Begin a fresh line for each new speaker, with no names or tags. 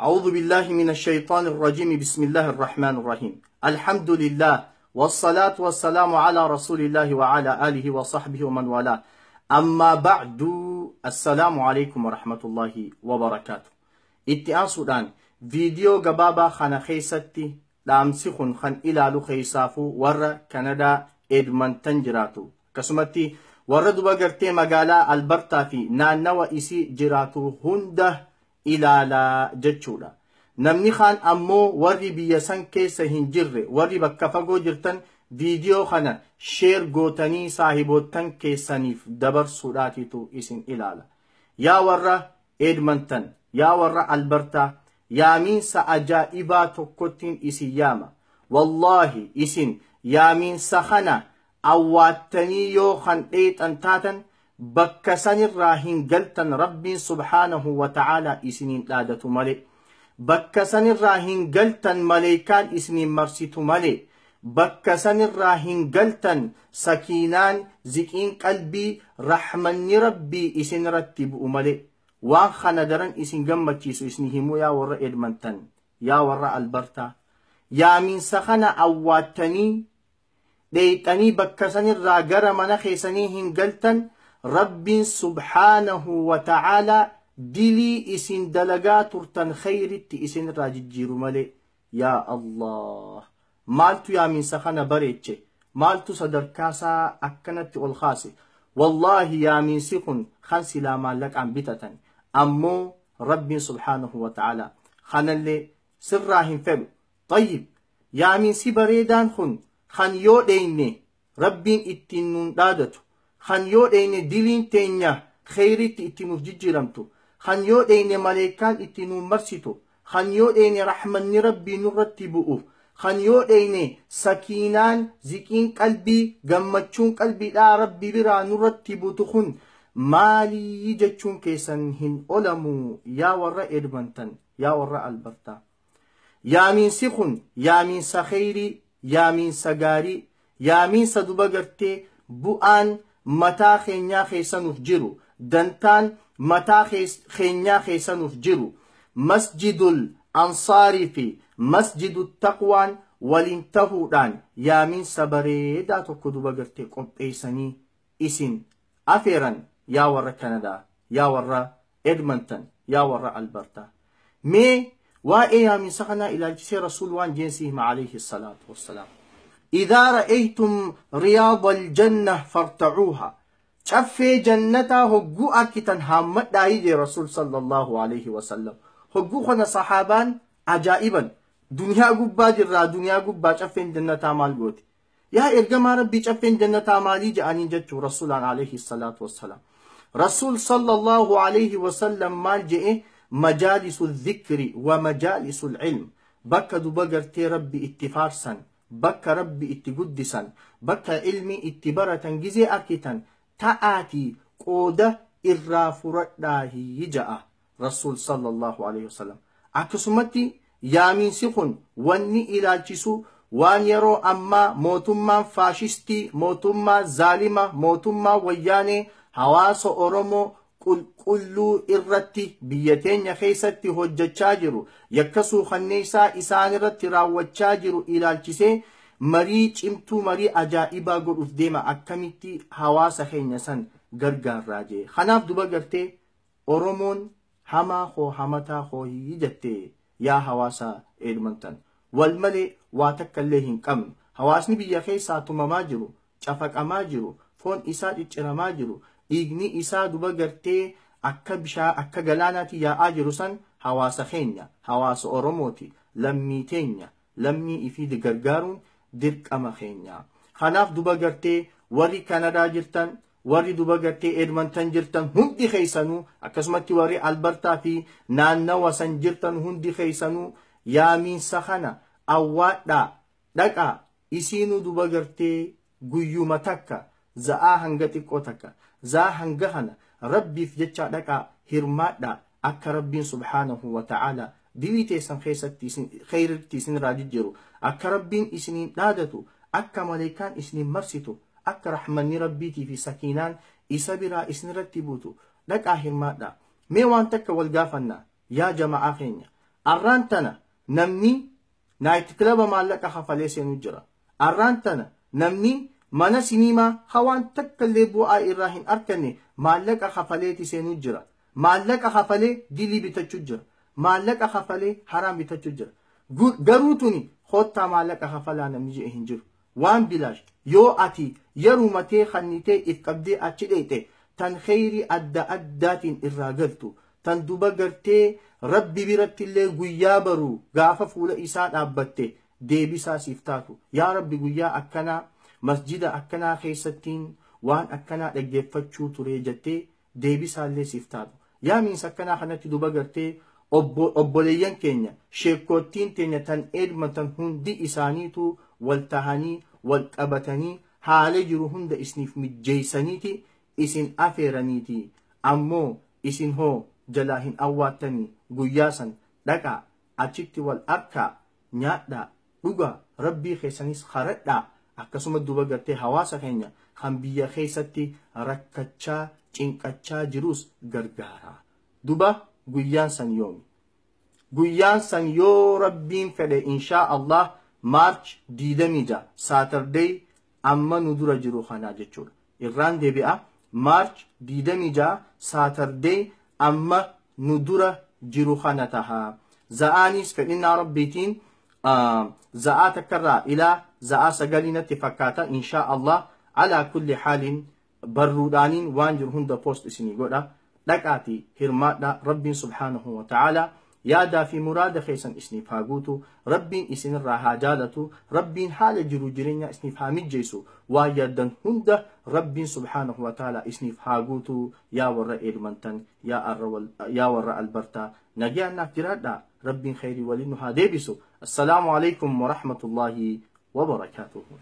أعوذ بالله من الشيطان الرجيم. بسم الله الرحمن الرحيم. الحمد لله والصلاة والسلام على رسول الله وعلى آله وصحبه ومن والاه. أما بعد، السلام عليكم ورحمة الله وبركاته. Itti aansuudhaan viidiyoo gabaabaa kana keessatti dhaamsi kun kan ilaalu keessaafuu warra Kanadaa Edmonton jiraatu, akkasumatti warra duba gartee magaalaa Albertaa fi naannawa isii jiraatu hunda ilaalaa jechuudha. Namni kaan ammoo warri biyya san keessa hin jirre, warri bakka fagoo jirtan, viidiyoo kana share gootanii saahiboottan keessaniif dabarsuudhaatitu isin ilaala. Yaa warra Edmonton, yaa warra Albertaa, yaamiinsa ajaa'ibaa tokkottiin isin yaama. Wallaahi, isin yaamiinsa kana awwaattanii yoo kan dheexan taatan, bakka sanirraa hin galtan Rabbiin subhaanahu wa ta'aalaa isiniin dhaadatu malee. Bakka sanirraa hin galtan maleekaan isiniin marsitu malee. Bakka sanirraa hin galtan sakiinaan, ziqiin qalbii, rahmanni Rabbii isin irratti bu'u malee. Waan kana daran isin gammachiisu isin himuu, yaa warra Edmonton, yaa warra Albertaa. Yaamiinsa kana awwaattanii dheexanii bakka sanirraa gara mana keessanii hin galtan Rabbiin subhaanahu wa ta'aalaa dilii isin dalagaa turtan khayritti isin irraa jijjiiru malee. Yaa Allah! Maaltu yaamiinsa kana bareeche? Maaltu sadarkaasaa akkanatti ol kaase? Wallaahi, yaamiinsi kun kan silaa maallaqaan bitatan. Ammoo Rabbiin subhaanahu wa ta'aalaa kanallee sirraa hin fedhu. طيب, yaamiinsi bareedaan kun kan yoo dheeyne Rabbiin ittiin nuun dhaadatu, kan yoo dheeyne diliin teenya kheyritti itti nuuf jijjiiramtu, kan yoo dheeyne maleekaan itti nuun marsitu, kan yoo dheeyne rahmanni Rabbii nurratti bu'u, kan yoo dheeyne sakiinaan, ziqiin qalbii, gammachuun qalbiidhaa Rabbi biraa nurratti buutu kun maalii jechuun keessan hin olamu, yaa warra Edmonton, yaa warra Albertaa. Yaamiinsi kun yaamiinsa kheyrii, yaamiinsa gaarii, yaamiinsa duba gartee bu'aan mataa keenyaa keessa nuuf jiru, dantaan mataa keenyaa keessa nuuf jiru. Masjidul Ansaarii fi Masjidu Taqwaan waliin tahuudhaan yaamiinsa bareedaa tokko duba gartee qopheessanii isin afeeran, yaa warra Kanadaa, yaa warra Edmonton, yaa warra Albertaa. Mee waa'ee yaamiinsa kanaa ilaalchisee Rasuul waan jeensi hima, عليه الصلاة والسلام: إذا رأيتم رياض الجنة فارتعوها. Caffee jannataa hogguu arkitan haammadhaa jee Rasuul صلى الله عليه وسلم. Hogguu kana sahaabaan ajaa'iban: duniyaa gubbaa jirraa, duniyaa gubbaa caffeen jannataa maal gooti? Yaa ergamaa Rabbii, caffeen jannataa maalii jedhanii jechuu Rasuulaan عليه الصلاة والسلام. Rasuul صلى الله عليه وسلم maal je'e? مجالس الذكر ومجالس العلم. Bakka duba gartee Rabbi itti faarsan, bakka Rabbi itti guddisan, bakka ilmi itti baratan gizee arkitan ta'aatii qooda irraa furadhaahii ja'a Rasuul صلى الله عليه وسلم. Akkasumatti yaamiinsi kun wanni ilaalchisu waan yeroo ammaa mootummaan faashistii, mootummaa zaalima, mootummaa Wayyaanee hawaasa Oromoo qulqulluu irratti biyya teenya keessatti hojjechaa jiru, yakka suukanneessaa isaan irratti raawwachaa jiru ilaalchisee marii cimtuu, marii ajaa'ibaa godhuuf deema. Akkamitti hawaasa keenya san gargaarraa jee. Kanaaf duba gartee Oromoon hamaa koo hamataa koohii jettee. Yaa hawaasa Edmonton, wal malee waa takka illee hin qabnu. Hawaasni biyya keessaa tumamaa jiru, cafaqamaa jiru, foon isaa cicciramaa jiru, dhiigni isaa duba gartee akka bishaan akka galaanaatti yaa'aa jiru san hawaasa keenya, hawaasa Oromooti, lammii teenya, lammii ifii gargaaruun dirqama keenya. Kanaaf duba gartee warri Kanadaa jirtan, warri duba gartee Edmonton jirtan hundi keessanuu, akkasumatti warri Albertaa fi naannawa san jirtan hundi keessanuu, yaamiinsa kana awwaadhaa dhaqaa. Isiinuu duba gartee guyyuma takka, za'aa hanga xiqqoo takka, za'aa hanga kana Rabbiif jecha dhaqaa hirmaadhaa. Akka Rabbiin سبحانه وتعالى dilii teessan keessatti kheyritti isin irraa jijjiiru, akka Rabbiin isiniin dhaadatu, akka maleekaan isiniin marsitu, akka rahmanni Rabbiitii fi sakiinaan isa biraa isin irratti buutu dhaqaa hirmaadhaa. Mee waan takka wal gaafanna, yaa jama'aa keenya. Arraan tana namni night club maallaqa kafalee seenuu jira. Arraan tana namni mana siniimaa hawaan takka illee bu'aa irraa hin arkanne maallaqa kafaleeti seenuu jira. Maallaqa kafalee dilii bitachuu jira. Maallaqa kafalee haraam bitachuu jira. Garuu tuni kottaa maallaqa kafalaa namni jedhe hin jiru. Waan bilaash yoo ati yerumatee kannitee if qabdee achi dheeyte tan kheyrii adda addaatiin irraa galtu, tan duba gartee rabbi biratti illee guyyaa baru gaafa fuula isaa dhaabbatte deebisaa siif taatu. Yaa rabbi, guyyaa akkanaa masjida akkanaa keessattiin waan akkanaa dhaggeeffachuu ture jettee deebisaallee siif taatu. Yaamiinsa akkanaa kanatti duba gartee obboleeyyan keenya, sheekkoottiin teenya tan Edmonton hundi isaaniitu wal tahanii wal qabatanii haala jiru hunda isiniif mijjeeysaniiti isin afeeraniiti. Ammoo isin hoo jalaa hin awwaattanii? Guyyaa san dhaqaa, achitti wal arkaa, nyaadhaa, dhugaa, rabbii keessanis kadhadhaa. Akkasuma duba gartee hawaasa keenya kan biyya keessatti rakkachaa cinqachaa jirus gargaara. Duba guyyaan san yoomi? Guyyaan san yoo rabbiin fedhe, inshaa Allah, March 26, Saturday amma nu dura jiru kanaa jechuudha. Irraan deebi'a, March 26, Saturday amma nu dura jiru kana taha. Za'aanis fedhinnaa rabbiitiin za'aa takkarraa ilaa za'aa 9 natti fakkaata, inshaa Allah. Alaa kulli haalin barruudhaaniin waan jiru hunda post isinii godha. Dhaqaati hirmaadha. Rabbiin subhaanahu wa ta'aalaa yaadaa fi muraada keessan isiniif haa guutu. Rabbiin isinirraa haa jaalatu. Rabbiin haala jiru jireenya isiniif haa mijjeessu. Waan yaaddan hunda rabbiin subhaanahu wa ta'aalaa isiniif haa guutu. Yaa warra Edmonton, yaa warra Albertaa, nagaan naaf jiraadha. Rabbiin khayrii waliin nu haa deebisu. Assalaamu alaikum warahmatullaahi wabarakaatuhu.